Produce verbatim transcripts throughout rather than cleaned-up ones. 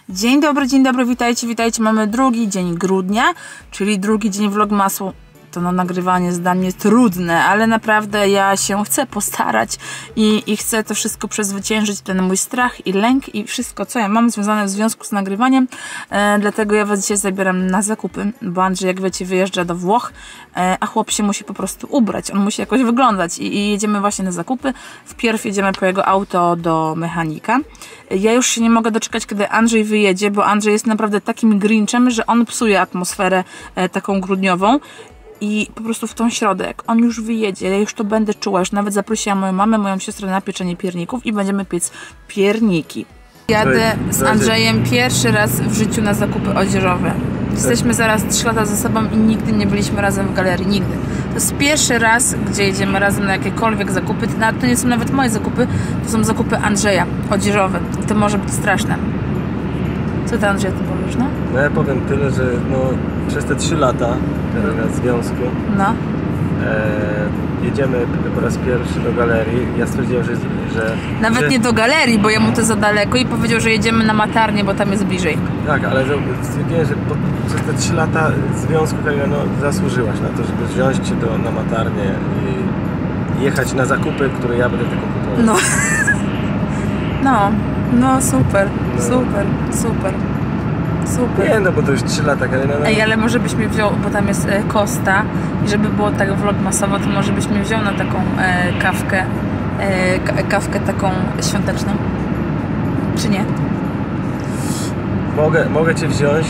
Dzień dobry, dzień dobry, witajcie, witajcie. Mamy drugi dzień grudnia, czyli drugi dzień vlogmasu. To no, nagrywanie jest dla mnie trudne, ale naprawdę ja się chcę postarać i, i chcę to wszystko przezwyciężyć, ten mój strach i lęk i wszystko, co ja mam związane w związku z nagrywaniem. E, dlatego ja was dzisiaj zabieram na zakupy, bo Andrzej, jak wiecie, wyjeżdża do Włoch, e, a chłop się musi po prostu ubrać, on musi jakoś wyglądać i, i jedziemy właśnie na zakupy. Wpierw jedziemy po jego auto do mechanika. Ja już się nie mogę doczekać, kiedy Andrzej wyjedzie, bo Andrzej jest naprawdę takim Grinchem, że on psuje atmosferę, e, taką grudniową. I po prostu w tą środę, jak on już wyjedzie, ja już to będę czuła, już nawet zaprosiłam moją mamę, moją siostrę na pieczenie pierników i będziemy piec pierniki. Jadę z Andrzejem pierwszy raz w życiu na zakupy odzieżowe. Jesteśmy zaraz trzy lata ze sobą i nigdy nie byliśmy razem w galerii, nigdy. To jest pierwszy raz, gdzie jedziemy razem na jakiekolwiek zakupy. To nawet, to nie są nawet moje zakupy, to są zakupy Andrzeja, odzieżowe. I to może być straszne. Co ty, Andrzej, o tym powiesz, no? No, ja powiem tyle, że no, przez te trzy lata tego związku, no, e, jedziemy po raz pierwszy do galerii. Ja stwierdziłem, że, że Nawet nie do galerii, bo jemu to za daleko i powiedział, że jedziemy na Matarnię, bo tam jest bliżej. Tak, ale to stwierdziłem, że po, przez te trzy lata związku, Karolina, no, zasłużyłaś na to, żeby wziąć cię do, na Matarnię i jechać na zakupy, które ja będę tylko kupował. No. No, no super, super, super, super. Nie, no bo to już trzy lata, Karolina, no. Ej, ale może byś mnie wziął, bo tam jest, e, Costa i żeby było tak vlogmasowo, to może byś mnie wziął na taką, e, kawkę, e, ka-, kawkę taką świąteczną, czy nie? Mogę, mogę cię wziąć,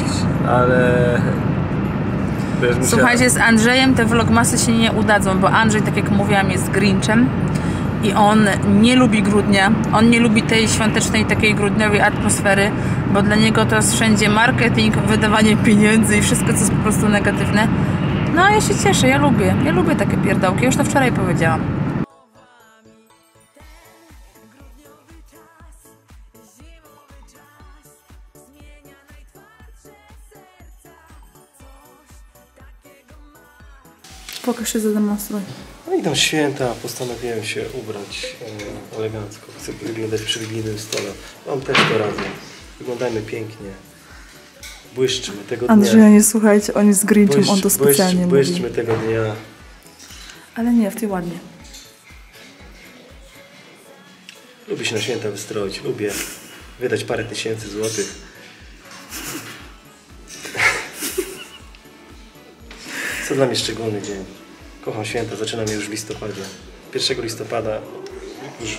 ale Słuchajcie, z Andrzejem te vlogmasy się nie udadzą, bo Andrzej, tak jak mówiłam, jest Grinchem i on nie lubi grudnia. On nie lubi tej świątecznej, takiej grudniowej atmosfery, bo dla niego to jest wszędzie marketing, wydawanie pieniędzy i wszystko, co jest po prostu negatywne. No, a ja się cieszę, ja lubię, ja lubię takie pierdołki, już to wczoraj powiedziałam. Pokaż się, zademonstruj. No, idą święta, postanowiłem się ubrać, e, elegancko. Chcę wyglądać przy wigilijnym stole. Wam też to radzę. Wyglądajmy pięknie. Błyszczmy tego dnia. Andrzeja nie słuchajcie, on jest Grinchem, on to specjalnie mówi. Błyszczmy tego dnia. Ale nie, w tej ładnie. Lubię się na święta wystroić, lubię wydać parę tysięcy złotych. To dla mnie szczególny dzień. Kocham święta, zaczynam je już w listopadzie. Pierwszego listopada, już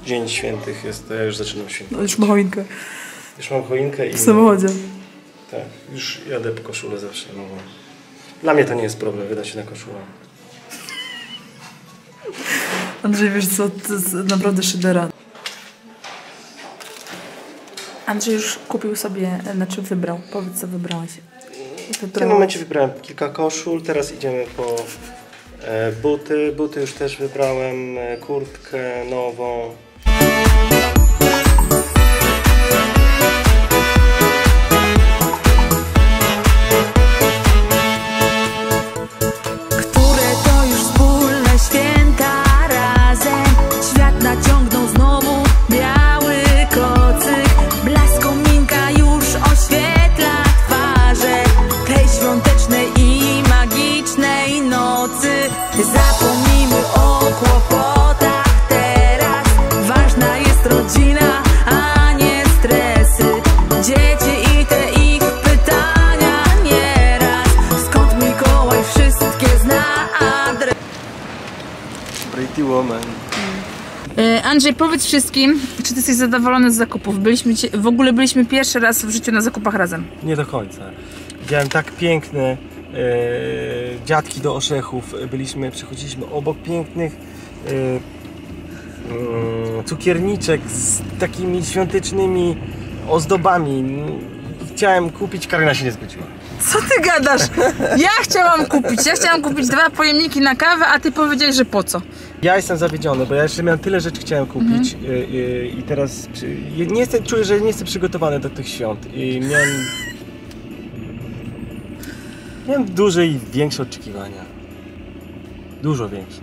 Dzień Świętych jest, to ja już zaczynam święta. No, już ma choinkę. Już mam choinkę i... W samochodzie. Tak, już jadę po koszulę zawsze nową. Dla mnie to nie jest problem wydać się na koszulę. Andrzej, wiesz co, to jest naprawdę szydera. Andrzej już kupił sobie, znaczy wybrał. Powiedz, co wybrałeś. W tym momencie wybrałem kilka koszul, teraz idziemy po, e, buty. Buty już też wybrałem, e, kurtkę nową. Które to już wspólne święta razem. Świat naciągnął znowu biały kocyk. Blask kominka już oświetla twarze tej świątecznej i magicznej nocy. Zapomnijmy o kłopotach teraz. Ważna jest rodzina, a nie stresy. Dzieci i te ich pytania nieraz. Skąd Mikołaj wszystkie zna adres? Pretty Woman. E, Andrzej, powiedz wszystkim, czy ty jesteś zadowolony z zakupów? Byliśmy ci-, w ogóle byliśmy pierwszy raz w życiu na zakupach razem. Nie do końca. Widziałem tak piękne, e, dziadki do orzechów. Byliśmy, przechodziliśmy obok pięknych, e, mm, cukierniczek z takimi świątecznymi ozdobami. Chciałem kupić, Karolina się nie zgodziła. Co ty gadasz? Ja chciałam kupić, ja chciałam kupić dwa pojemniki na kawę, a ty powiedziałeś, że po co? Ja jestem zawiedziony, bo ja jeszcze miałem tyle rzeczy chciałem kupić, e, e, i teraz przy-, nie jestem, czuję, że nie jestem przygotowany do tych świąt i miałem, miałem duże i większe oczekiwania. Dużo większe.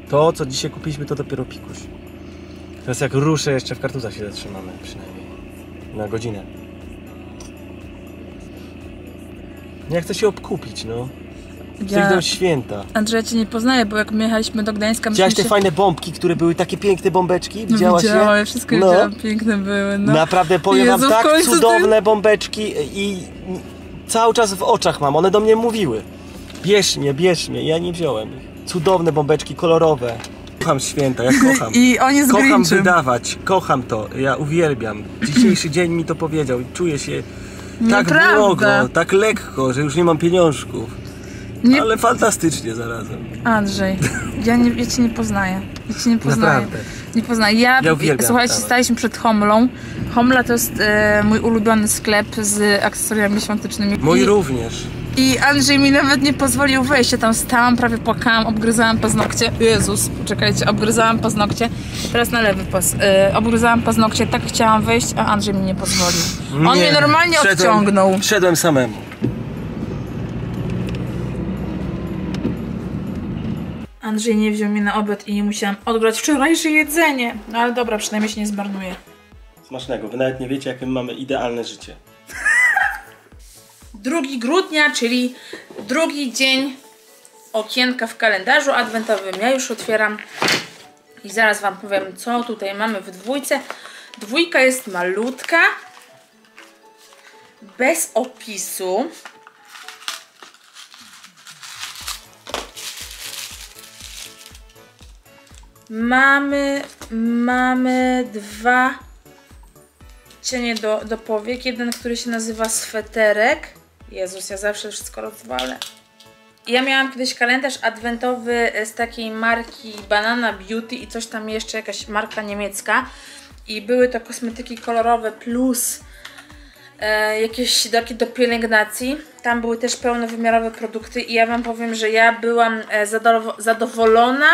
To, co dzisiaj kupiliśmy, to dopiero pikuś. Teraz jak ruszę, jeszcze w Kartuzach się zatrzymamy przynajmniej na godzinę. Ja chcę się obkupić, no. Przyjdą święta. Andrzej, ja cię nie poznaję, bo jak my jechaliśmy do Gdańska, widziałaś te fajne bombki, które były takie piękne bombeczki? No, widziałaś je? Widziałam, ja wszystko widziałam, piękne były, no. Naprawdę, powiem wam, tak cudowne bombeczki i cały czas w oczach mam, one do mnie mówiły. Bierz mnie, bierz mnie, ja nie wziąłem ich. Cudowne bombeczki, kolorowe. Kocham święta, ja kocham. I on jest Grinchem. Kocham wydawać, kocham to, ja uwielbiam. Dzisiejszy dzień mi to powiedział i czuję się tak błogo, tak lekko, że już nie mam pieniążków. Ale fantastycznie zarazem. Andrzej, ja, nie, ja cię nie poznaję. Ja cię nie poznaję. Naprawdę. Nie poznaję. Ja, słuchajcie, staliśmy przed Homlą. Homla to jest e, mój ulubiony sklep z akcesoriami świątecznymi. Mój również. I Andrzej mi nawet nie pozwolił wejść. Ja tam stałam, prawie płakałam, obgryzałam paznokcie. Jezus, poczekajcie, obgryzałam paznokcie. Teraz na lewy pas. E, obgryzałam paznokcie, tak chciałam wejść, a Andrzej mi nie pozwolił. On mnie normalnie odciągnął. Szedłem samemu. Andrzej nie wziął mnie na obiad i nie musiałam odgrzać wczorajsze jedzenie. No ale dobra, przynajmniej się nie zmarnuje. Smacznego. Wy nawet nie wiecie, jakie my mamy idealne życie. Drugi grudnia, czyli drugi dzień okienka w kalendarzu adwentowym. Ja już otwieram i zaraz wam powiem, co tutaj mamy w dwójce. Dwójka jest malutka, bez opisu. Mamy, mamy dwa cienie do, do powiek. Jeden, który się nazywa sweterek. Jezus, ja zawsze wszystko rozwalę. Ja miałam kiedyś kalendarz adwentowy z takiej marki Banana Beauty i coś tam jeszcze, jakaś marka niemiecka. I były to kosmetyki kolorowe plus e, jakieś takie do pielęgnacji. Tam były też pełnowymiarowe produkty i ja wam powiem, że ja byłam e, zadowo- zadowolona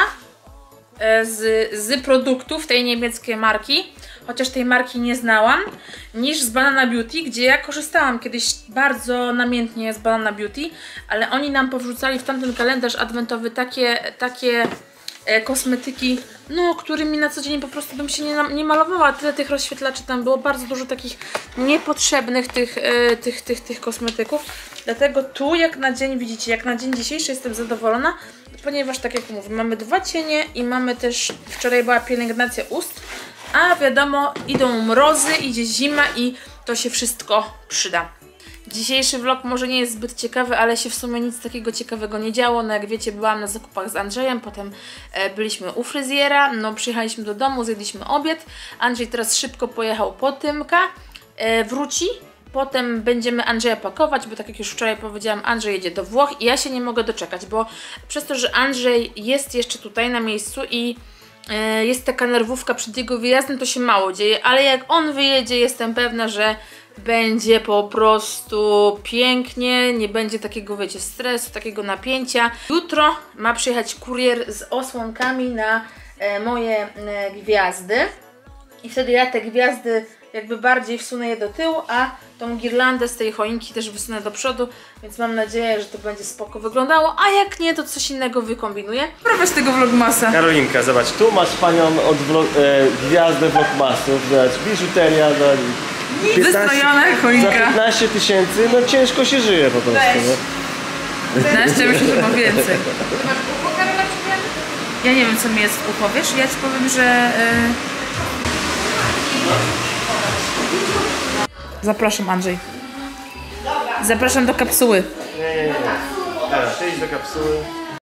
e, z, z produktów tej niemieckiej marki, chociaż tej marki nie znałam, niż z Banana Beauty, gdzie ja korzystałam kiedyś bardzo namiętnie z Banana Beauty, ale oni nam powrzucali w tamten kalendarz adwentowy takie, takie e, kosmetyki, no, którymi na co dzień po prostu bym się nie, na- nie malowała. Tyle tych rozświetlaczy tam było, bardzo dużo takich niepotrzebnych tych, e, tych, tych, tych kosmetyków. Dlatego tu jak na dzień, widzicie, jak na dzień dzisiejszy jestem zadowolona, ponieważ tak jak mówię, mamy dwa cienie i mamy też, wczoraj była pielęgnacja ust, a wiadomo, idą mrozy, idzie zima i to się wszystko przyda. Dzisiejszy vlog może nie jest zbyt ciekawy, ale się w sumie nic takiego ciekawego nie działo. No jak wiecie, byłam na zakupach z Andrzejem, potem e, byliśmy u fryzjera, no przyjechaliśmy do domu, zjedliśmy obiad. Andrzej teraz szybko pojechał po Tymka, e, wróci. Potem będziemy Andrzeja pakować, bo tak jak już wczoraj powiedziałam, Andrzej jedzie do Włoch i ja się nie mogę doczekać, bo przez to, że Andrzej jest jeszcze tutaj na miejscu i e, jest taka nerwówka przed jego wyjazdem, to się mało dzieje, ale jak on wyjedzie, jestem pewna, że będzie po prostu pięknie, nie będzie takiego, wiecie, stresu, takiego napięcia. Jutro ma przyjechać kurier z osłonkami na e, moje e, gwiazdy. I wtedy ja te gwiazdy jakby bardziej wsunę je do tyłu, a tą girlandę z tej choinki też wysunę do przodu, więc mam nadzieję, że to będzie spoko wyglądało, a jak nie, to coś innego wykombinuję. Prowadź tego vlogmasa. Karolinka, zobacz, tu masz panią od vlog, e, gwiazdę vlogmasów, zobacz, biżuteria, zobacz. Wystrojona choinka. Za piętnaście tysięcy, no ciężko się żyje po prostu, nie? Piętnaście, myślę, że ma więcej. Ja nie wiem, co mi jest w ucho, wiesz? Ja ci powiem, że... Y... Zapraszam, Andrzej. Zapraszam do kapsuły. Nie, nie, nie. Dobra, przejdź do kapsuły.